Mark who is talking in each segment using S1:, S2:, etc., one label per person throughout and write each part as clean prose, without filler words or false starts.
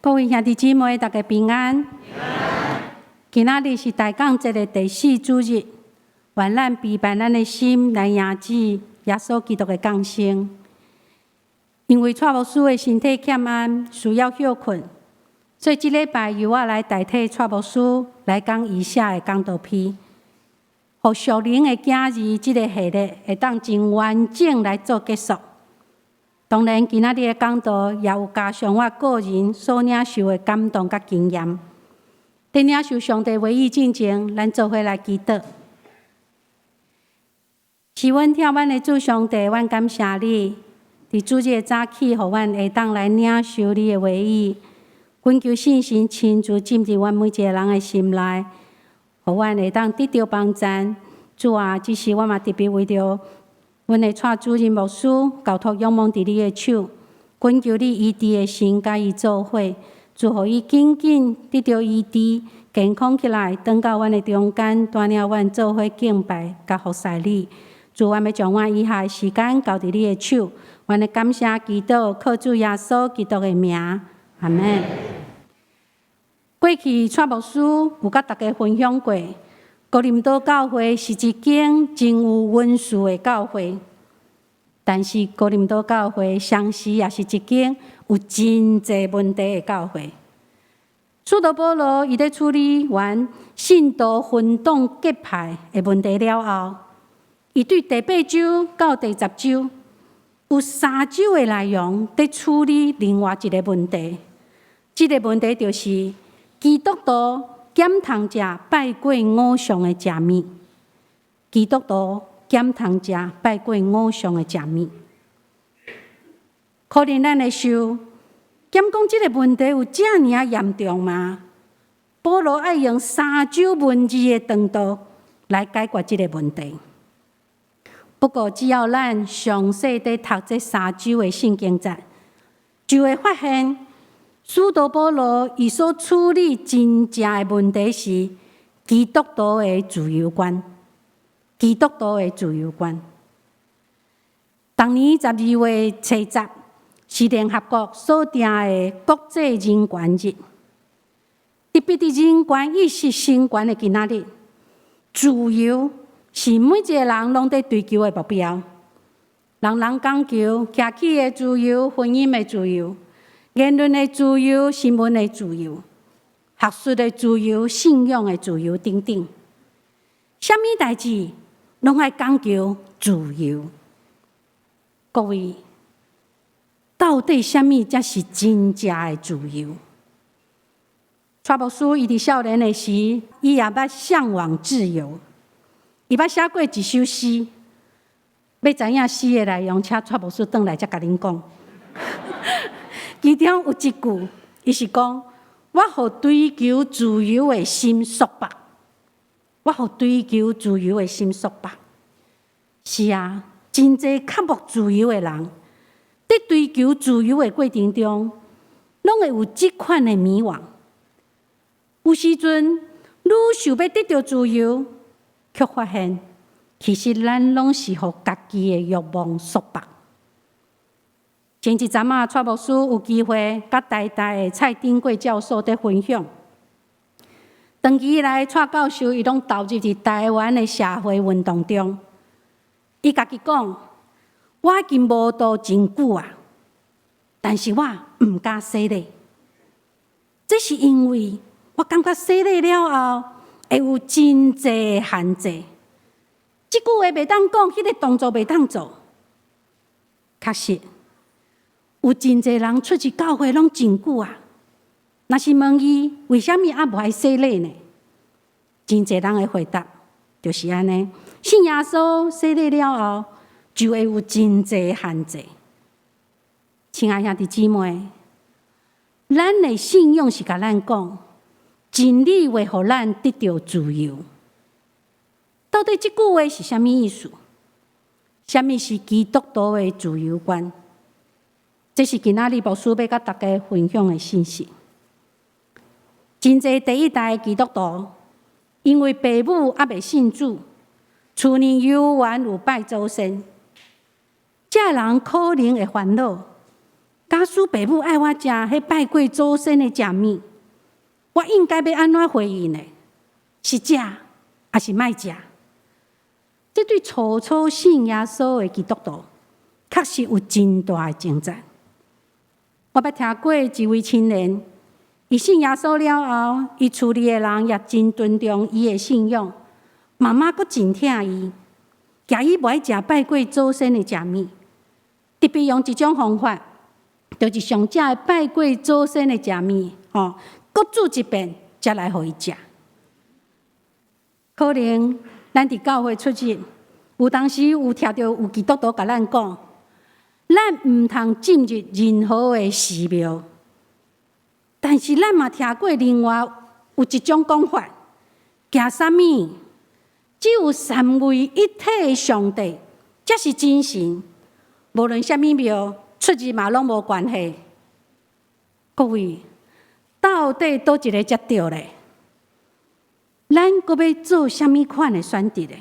S1: 各位兄弟姊妹，大家平安。今仔日是大降節的第四主日，願咱備辦咱的心來迎接耶穌基督的降生。因為蔡牧師的身體欠安，需要歇睏，所以這禮拜由我來代替蔡牧師來講以下的講道篇，予屬靈的囝兒這个系列會當真完整來做結束。當然，今仔日的講道也有加上我個人所領受的感動佮經驗。佇領受上帝話語進前，咱做伙來祈禱。是阮疼阮的主上帝，阮感謝你，佇主日的早起，予阮會當來領受你的話語。懇求聖神親自進入阮每一個人的心內，予阮會當得著幫助。主啊，這時我嘛特別為著阮的蔡主任牧師交託仰望佇你的手，懇求你醫治的心佮伊做伙，祝予伊緊緊得著醫治，健康起來，轉到阮的中間，帶領阮做伙敬拜佮服侍你。主，阮欲將阮以下的時間交佇你的手，阮的感謝祈禱，靠主耶穌基督的名，阿們。過去蔡牧師有佮大家分享過，哥林多教會是一間真有恩賜的教會，但是哥林多教會同時也是一間有真濟問題的教會。使徒保羅伊咧處理完信徒分黨結派的問題了後，伊對第八章到第十章有三章的內容，佇處理另外一個問題。這个問題就是基督徒減通食拜過偶像的食物。基督徒減通食拜過偶像的食物。可能咱會想，敢講這个問題有遮爾仔嚴重嗎？保羅愛用三章文字的長度來解決這个問題。不過，只要咱詳細佇讀這三章的聖經節，就會發現，使徒保羅伊所處理真正的問題是基督徒的自由觀。基督徒的自由觀。逐年12月初十是聯合國所定的國際人權日。特別佇人權意識升懸的今仔日，自由是每一個人攏佇追求的目標。人人講求徛起的自由、婚姻的自由、言論的自由、新聞的自由、學術的自由、信仰的自由等等。啥物代誌攏愛講求自由。各位，到底啥物才是真正的自由？蔡牧師伊佇少年的時，伊也捌嚮往自由。伊捌寫過一首詩，欲知影詩的內容，請蔡牧師轉來才共恁講。其中有一句，伊是講：我予追求自由的心束縛，我予追求自由的心束縛。是啊，真濟渴慕自由的人，佇追求自由的過程中，攏會有這款的迷惘。有時陣，愈想欲得著自由，卻發現其實咱攏是予家己的欲望束縛。前一陣仔，蔡牧師有機會佮台大的蔡丁貴教授佇分享。長期以來，蔡教授伊攏投入佇台灣的社會運動中。伊家己講：我已經慕道真久啊，但是我毋敢洗禮。這是因為我感覺洗禮了後會有真濟限制。這句話袂當講，彼个動作袂當做。確實，有真濟人出入教會攏真久啊。若是問伊為啥物猶無愛洗禮呢？真濟人的回答就是按呢：信耶穌洗禮了後，就會有真濟限制。親愛兄弟姊妹，咱的信仰是共咱講，真理會予咱得著自由。到底這句話是啥物意思？啥物是基督徒的自由觀？這是今仔日牧師欲佮大家分享的信息。真濟第一代基督徒，因為爸母猶未信主，厝內猶原有拜祖先，這人可能會煩惱，假使爸母愛我食彼拜過祖先的食物，我應該欲按怎回應呢？是食，抑是莫食？這對初初信耶穌的基督徒，確實有真大的掙扎。我捌聽過一位青年，伊信耶穌了後，伊厝裡的人也真尊重伊的信仰，媽媽閣真疼伊，教伊袂愛食拜過祖先的食物，特別用一種方法，就是上正的拜過祖先的食物，吼，閣煮一遍，才來予伊食。可能咱佇教會出入，有當時有聽著有基督徒共咱講，咱毋通進入任何的寺廟。但是咱嘛聽過另外有一種講法，驚啥物？只有三位一體的上帝才是真神，無論啥物廟出入嘛攏無關係。各位，到底佗一个才對咧？咱閣欲做啥物款的選擇咧？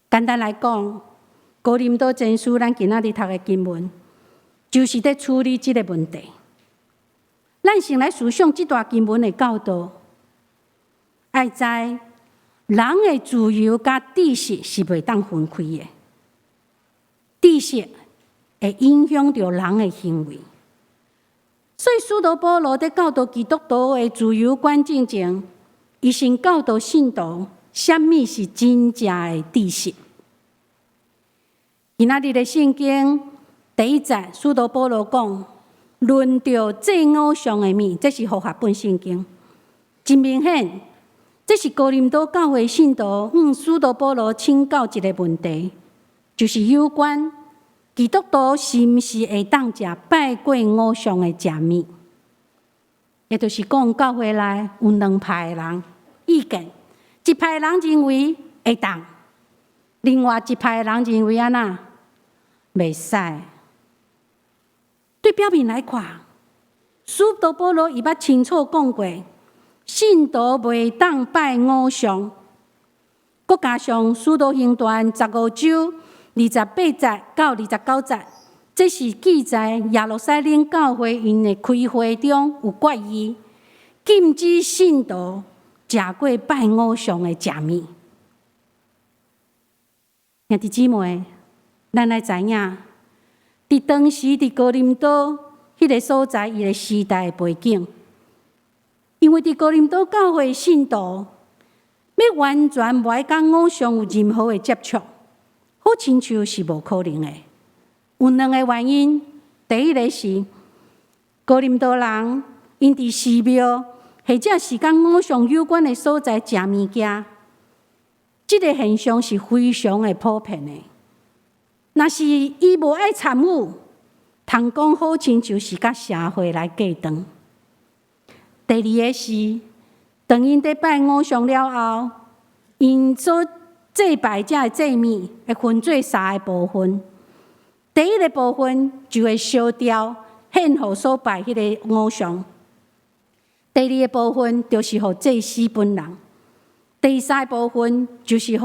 S1: 簡單來講，哥林多前書咱今仔日讀的經文，就是佇處理這个問題。咱先來思想這段經文的教導，愛知人的自由佮知識是袂當分開的，知識會影響著人的行為。所以，使徒保羅佇教導基督徒的自由觀進前，伊先教導信徒，啥物是真正的知識。今仔日的聖經第一節，使徒保羅講，論著祭偶像的物，這是和合本聖經，真明顯，這是哥林多教會信徒向使徒保羅請教一個問題，就是有關基督徒是毋是會當食拜過偶像的食物。也就是講，教會內有兩派的人意見，一派人認為會當，另外一派人認為按怎袂使。對表面來看，使徒保羅伊捌清楚講過，信徒袂當拜偶像。閣加上使徒行傳15章28節到29節，這是記載耶路撒冷教會𪜶的開會中有決議，禁止信徒食過拜偶像的食物。兄弟姊妹，咱愛知影，佇當時佇哥林多彼个所在，伊个時代的背景，因為佇哥林多教會信徒欲完全無愛佮偶像有任何的接觸，好親像是無可能的。有兩個原因，第一个是哥林多人𪜶佇寺廟或者是佮偶像有關的所在食物件，這个現象是非常的普遍的。若是伊無愛參與，通講好親像是佮社會來隔斷。第二个是，當𪜶佇拜偶像了後，𪜶所祭拜這个祭物會分做三个部分。第一个部分就會燒掉，獻予所拜彼个偶像；第二个部分就是予祭司本人；第三个部分就是予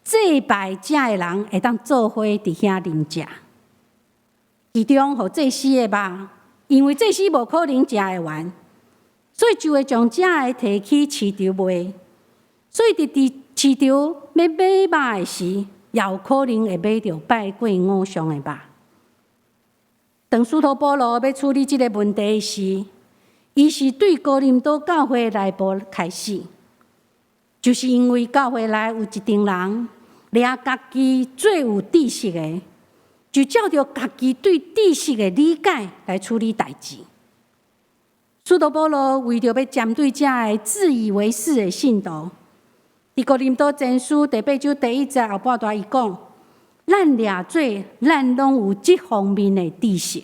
S1: 祭拜者的人會當做伙佇遐啉食。其中，予祭司的肉，因為祭司無可能食會完，所以就會將這个提去市場賣。所以，佇市場欲買肉的時，也有可能會買著拜過偶像的肉。當使徒保羅欲處理這个問題時，伊是對哥林多教會內部開始，就是因為教會內有一陣人掠家己做有知識的，就照著家己對知識的理解來處理代誌。使徒保羅為著欲針對這个自以為是的信徒，佇哥林多前書第八章第一節後半段，伊講：咱掠做，咱攏有這方面的知識。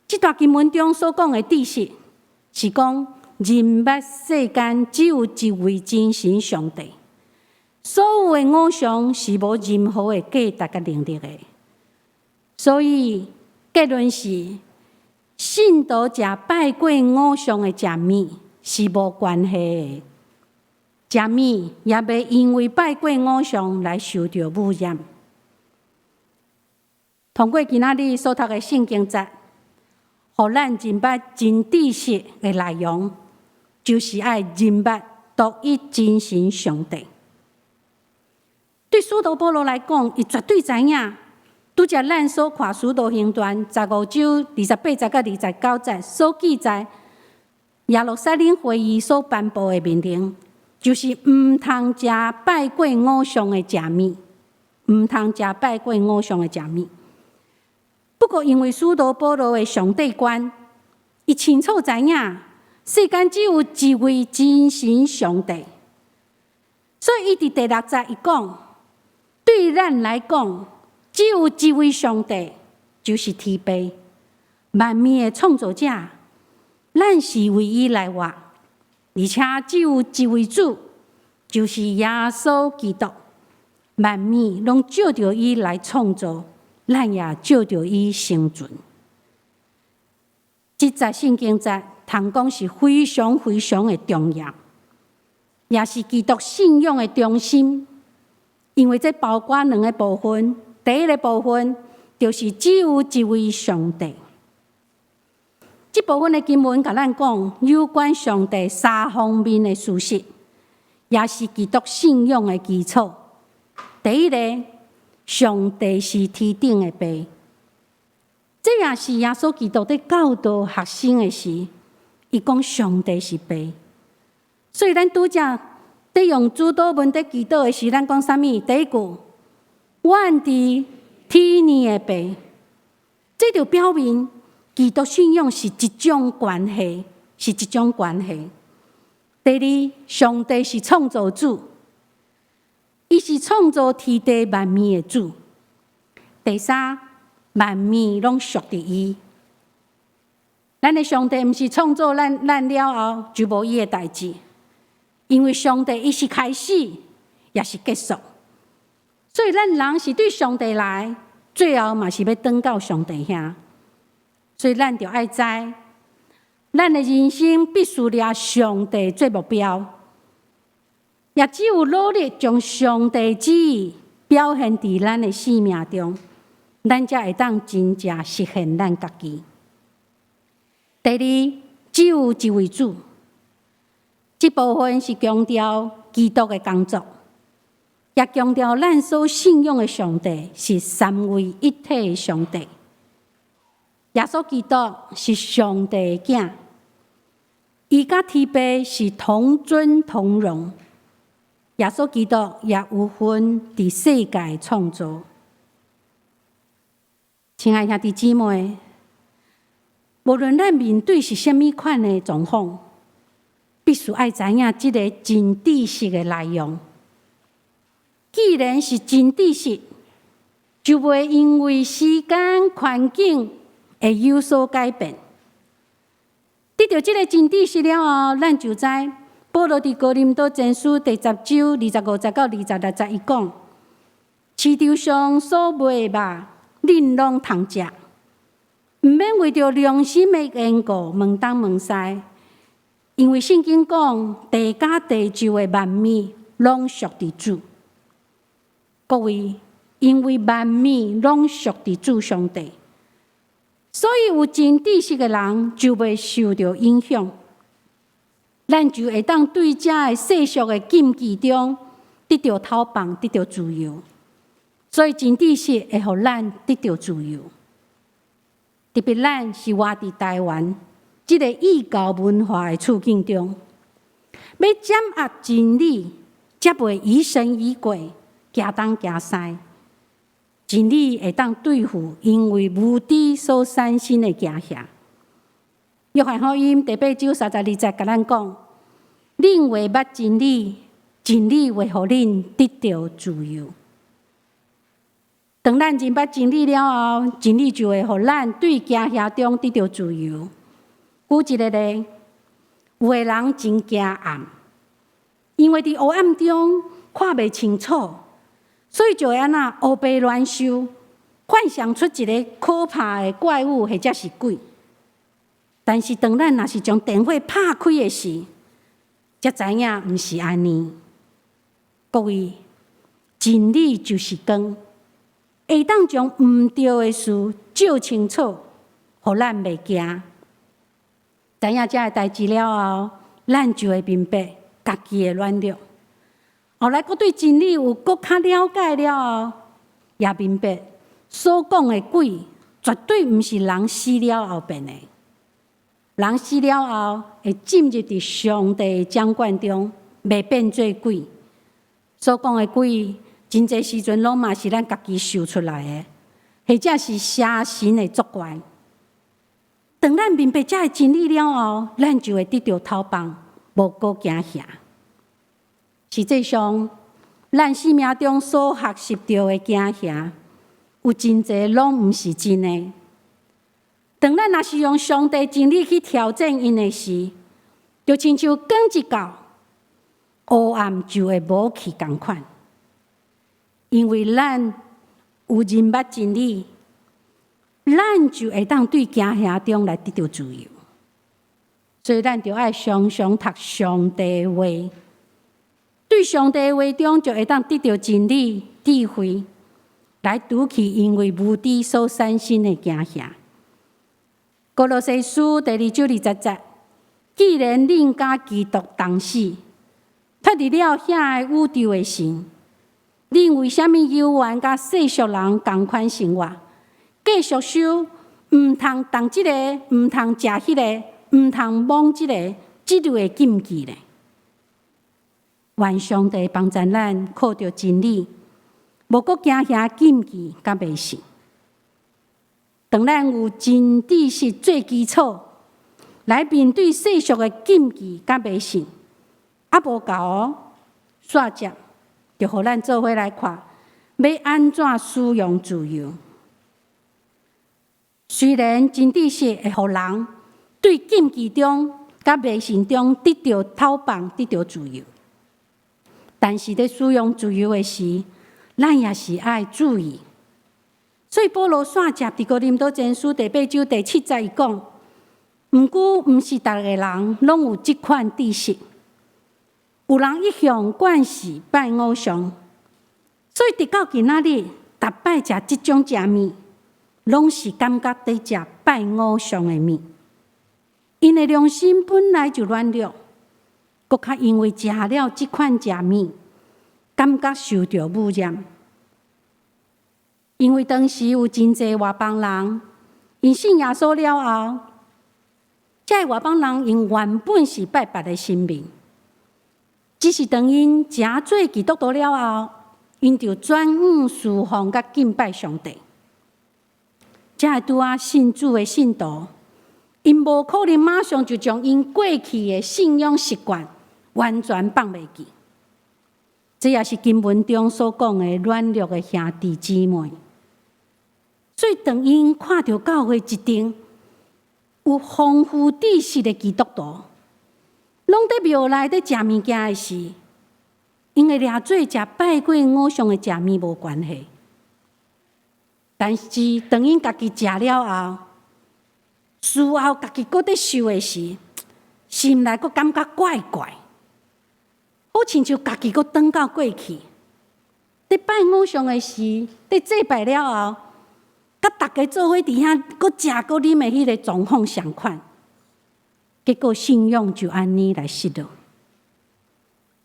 S1: 這段經文中所講的知識，是講認捌世間只有一位真神上帝，所有的偶像是無任何的價值佮能力的。所以結論是，信徒食拜過偶像的食物是無關係的，食物也袂因為拜過偶像來受著污染。通過今仔日所讀的聖經節，予咱認捌真知識的內容，就是愛認捌獨一真神上帝。對使徒保羅來講，伊絕對知影，拄才咱所看《使徒行傳》15章28節到29節所記載，耶路撒冷會議所頒布的命令，就是毋通食拜過偶像的食物，毋通食拜過偶像的食物。不過，因為使徒保羅的上帝觀，伊清楚知影世間只有一位真神上帝，所以伊佇第六節伊講：對咱來講，只有一位上帝，就是天父，萬物的創造者，咱是為伊來活，而且只有一位主，就是耶穌基督，萬物攏藉著伊來創造。咱也藉著伊生存。這節聖經節，通講是非常非常的重要，也是基督信仰的中心。因為這包括兩个部分，第一个部分就是只有一位上帝。這部分的經文共咱講有關上帝三方面的事實，也是基督信仰的基礎。第一个，上帝是天頂的父，這也是耶穌基督佇教導學生的時，伊講上帝是父。所以咱拄才佇用主禱文佇祈禱的時，咱講啥物？第一句，阮佇天的父，這就表明基督信仰是一種關係，是一種關係。第二，上帝是創造主。伊是創造天地萬物的主。第三，萬物攏屬佇伊。咱的上帝毋是創造咱咱了後就無伊的代誌，因為上帝伊是開始，也是結束。所以咱人是對上帝來，最後嘛是欲轉到上帝遐。所以咱著愛知，咱的人生必須掠上帝做目標。也只有努力將上帝旨意表現佇咱的生命中，咱才會當真正實現咱家己。第二，只有一位主，這部分是強調基督的工作，也強調咱所信仰的上帝是三位一體的上帝。耶穌基督是上帝的囝，伊佮天父是同尊同榮。耶穌基督也有份佇世界創造。親愛兄弟姊妹，無論咱面對是啥物款的狀況，必須愛知影這个真知識的內容。既然是真知識，就袂因為時間環境會有所改變。得著這个真知識了後，咱就知。保羅佇哥林多前書第10章25節到26節，伊講：市場上所賣的肉，恁攏通食，毋免為著良心的緣故問東問西，因為聖經講，地佮地上的萬物攏屬佇主。各位，因為萬物攏屬佇主上帝，所以有真知識的人就袂受著影響。咱就會當對這个世俗的禁忌中得著透放，得著自由。所以真知識會予咱得著自由。特別咱是活佇台灣這个異教文化的處境中，欲掌握真理，才袂疑神疑鬼，驚東驚西。真理會當對付因為無知所產生的驚嚇。約翰福音第8章32節共咱講：恁若捌真理，真理會予恁得著自由。當咱認捌真理了後，真理就會予咱對驚嚇中得著自由。舉一个例，有的人真驚暗，因為佇黑暗中看袂清楚，所以就會按怎烏白亂想，幻想出一个可怕的怪物或者是鬼。但是當咱若是將電火拍開的時，才知影毋是按呢。各位，真理就是光。會當將毋對的事照清楚，予咱袂驚。知影這个代誌了後，咱就會明白家己的軟弱。後來閣對真理有閣較了解了後，也明白所講的鬼絕對毋是人死了後變的。人死了後會進入佇上帝的掌管中，袂變做鬼。所講的鬼，真濟時陣攏嘛是咱家己想出來的，或者是邪神的作怪。當咱明白這个真理了後，咱就會得著透放，無閣驚嚇。實際上，咱生命中所學習著的驚嚇，有真濟攏毋是真的。當咱若是用上帝真理去挑戰𪜶的時，就親像光一到，烏暗就會無去仝款。因為咱有認捌真理，咱就會當對驚嚇中來得著自由。所以咱著愛常常讀上帝的話，對上帝的話中就會當得著真理、智慧，來除去因為無知所產生的驚嚇。歌羅西書第二章二十節，既然恁佮基督同死，脫離了遐個宇宙的神，恁為啥物猶原佮世俗人仝款生活？繼續守毋通動這个，毋通食彼个，毋通摸這个，這類的禁忌呢？願上帝幫助咱靠著真理，無閣驚嚇禁忌佮迷信。當咱有真知識做基礎，來面對世俗的禁忌佮迷信，猶無夠哦。煞接就予咱做伙來看，欲按怎使用自由。雖然真知識會予人對禁忌中佮迷信中得著透放、得著自由，但是佇使用自由的時，咱也是愛注意。所以保羅煞接佇哥林多前書第八章第七節伊講，毋過毋是逐个人攏有這款知識，有人一向慣勢拜偶像，所以直到今仔日，逐擺食這種食物，攏是感覺佇食拜偶像的物。𪜶的良心本來就軟弱，閣較因為食了這款食物，感覺受著污染。因為當時有真濟外邦人，𪜶信耶穌了後，這个外邦人𪜶原本是拜別个神明，只是當𪜶成做基督徒了後，𪜶就轉往事奉佮敬拜上帝。這个拄仔信主的信徒，𪜶無可能馬上就將𪜶過去的信仰習慣完全放袂記。這也是經文中所講的軟弱的兄弟姊妹。所以，當𪜶看著教會一間有豐富知識的基督徒，攏佇廟內佇食物件的時，𪜶會掠做食拜過偶像的食物無關係。但是，當𪜶家己食了後，事後家己閣佇想的時，心內閣感覺怪怪，好親像家己閣轉到過去。佇拜偶像的時，佇祭拜了後，佮逐家做伙佇遐閣食閣啉的彼个狀況相款，結果信仰就按呢來失落。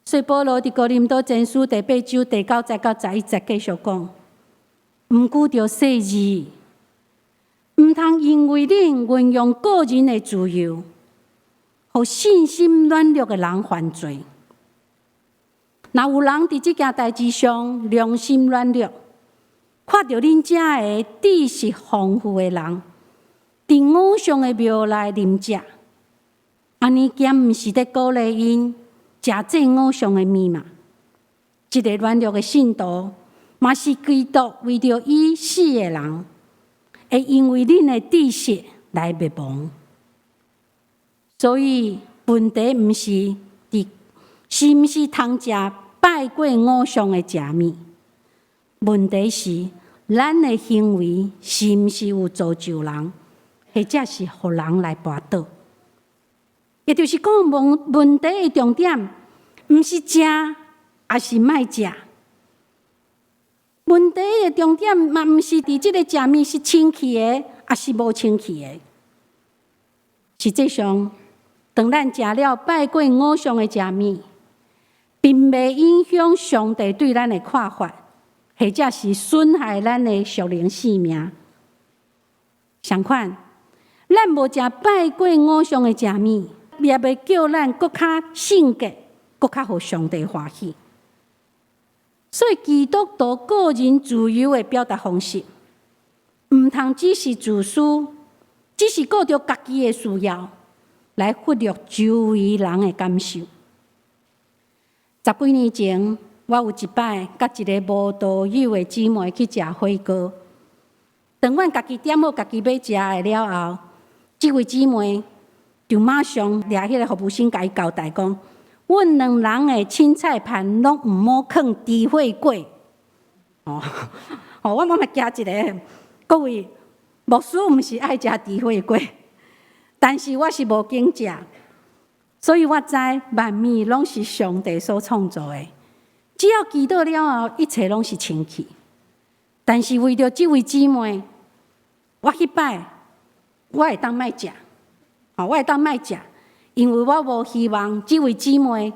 S1: 所以保羅佇哥林多前書第八章第九節到十一節繼續講，毋過著細膩，毋通因為恁運用個人的自由，予信心軟弱的人犯罪。若有人佇這件代誌上良心軟弱，看著恁遮个知識豐富的人，佇偶像的廟內啉食，按呢敢毋是咧鼓勵𪜶食祭偶像的物嗎？這个軟弱的信徒，嘛是基督為著伊死的人，會因為恁的知識來滅亡。所以問題毋是佇是毋是通食拜過偶像的食物，問題是咱的行為是毋是有造就人，或者是予人來跋倒。也就是講，問題的重點，毋是食，抑是莫食。問題的重點嘛，毋是佇這个食物是清氣的，抑是無清氣的。實際上，當咱食了拜過偶像的食物，並袂影響上帝對咱的看法，或者是損害咱的屬靈性命。相反，咱無食拜過偶像的食物，也袂叫咱閣較聖潔，閣較予上帝歡喜。所以，基督徒個人自由的表達方式，毋通只是自私，只是顧著家己的需要，來忽略周圍人的感受。十幾年前，我有一擺佮一个無道友的姊妹去食火鍋。當阮家己點好家己欲食的了後，這位姊妹就馬上掠彼个服務生共伊交代講：阮兩人的凊彩盤攏毋好囥豬血粿。哦，哦，我嘛驚一下，各位牧師毋是愛食豬血粿，但是我是無揀食，所以我知萬物攏是上帝所創造的，只要祈禱了後，一切攏是清氣。但是為著這位姊妹，我彼擺我會當莫食，哦，我會當莫食，因為我無希望這位姊妹，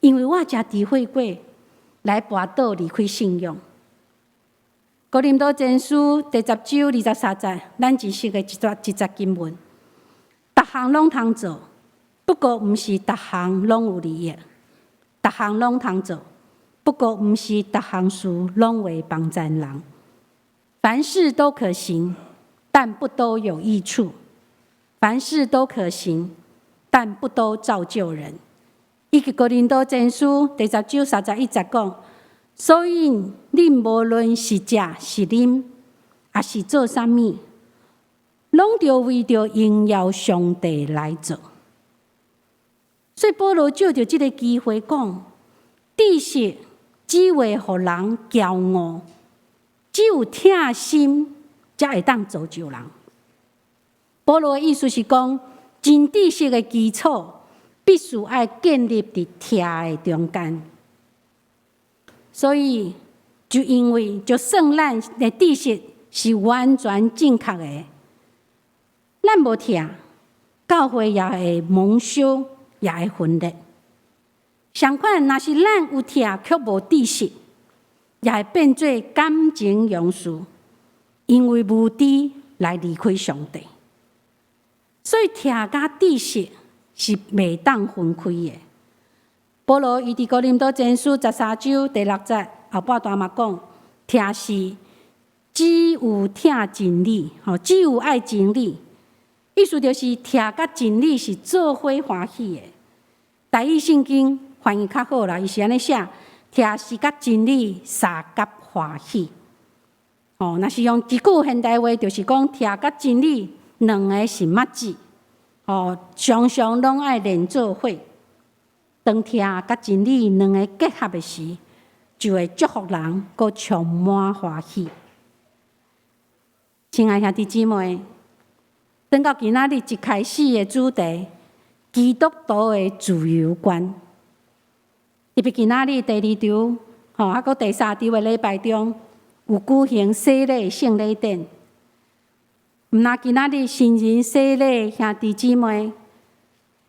S1: 因為我食豬血粿來跋倒離開信仰。哥林多前書第十章二十三節，咱真熟的一節一節經文，逐項攏通做，不過毋是逐項攏有利益；逐項攏通做，不過毋是逐項事攏會幫贊人。凡事都可行，但不都有益處；凡事都可行，但不都造就人。以及哥林多前書第十章三十一節講。所以，恁無論是食是啉，抑是做啥物，攏著為著榮耀上帝來做。所以保羅藉著這个機會講，知識只會予人驕傲，只有疼心才會當造就人。保羅的意思是講，真知識的基礎必須愛建立佇疼的中間。所以，就因為就算咱的知識是完全正確的，咱無疼，教會也會蒙羞，也會分裂。相反，若是咱有疼卻無知識，也會變做感情用事，因為無知來離開上帝。所以，疼佮知識是袂當分開的。保羅伊佇哥林多前書十三章第六節後半段嘛講，疼是只有疼真理，吼，只有愛真理。意思就是疼佮真理是做伙歡喜的。台語聖經翻譯較好啦，伊是按呢寫：疼是佮真理相佮歡喜。吼，若是用一句現代話，就是講疼佮真理兩个是密子，吼，常常攏愛連做伙。當疼佮真理兩个結合的時，就會祝福人，閣充滿歡喜。親愛兄弟姊妹，轉到今仔日一開始的主題，基督徒的自由觀。特別今仔日第二場，吼，抑閣第三場的禮拜中，有舉行洗禮聖禮典。毋但今仔日新人洗禮兄弟姊妹，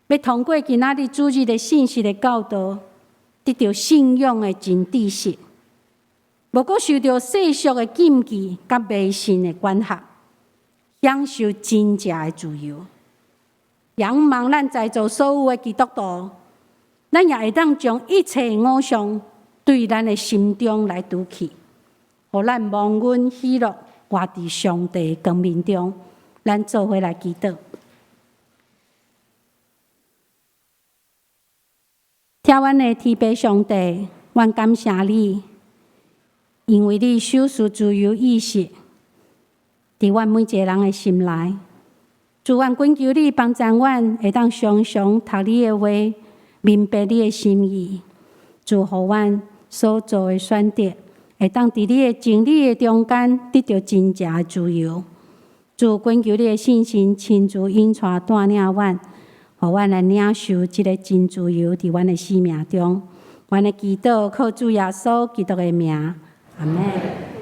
S1: 欲通過今仔日主日的信息的教導，得著信仰的真知識，無閣受著世俗的禁忌佮迷信的管轄，享受真正的自由。仰望咱在座所有的基督徒，咱也會當將一切偶像對咱的心中來除去，予咱蒙恩喜樂，活佇上帝光明中。咱做伙來祈禱。疼阮的天父上帝，阮感謝你，因為你賞賜自由意志，佇阮每一个人的心內。主，阮懇求你幫助阮，會當常常讀你的話，明白你的心意。主，予阮所做的選擇，會當佇你的真理的中間得著真正的自由。主，懇求你的聖神親自引帶帶領阮，予阮來領受這个真自由佇阮的生命中。阮的祈禱靠主耶穌基督的名，阿們。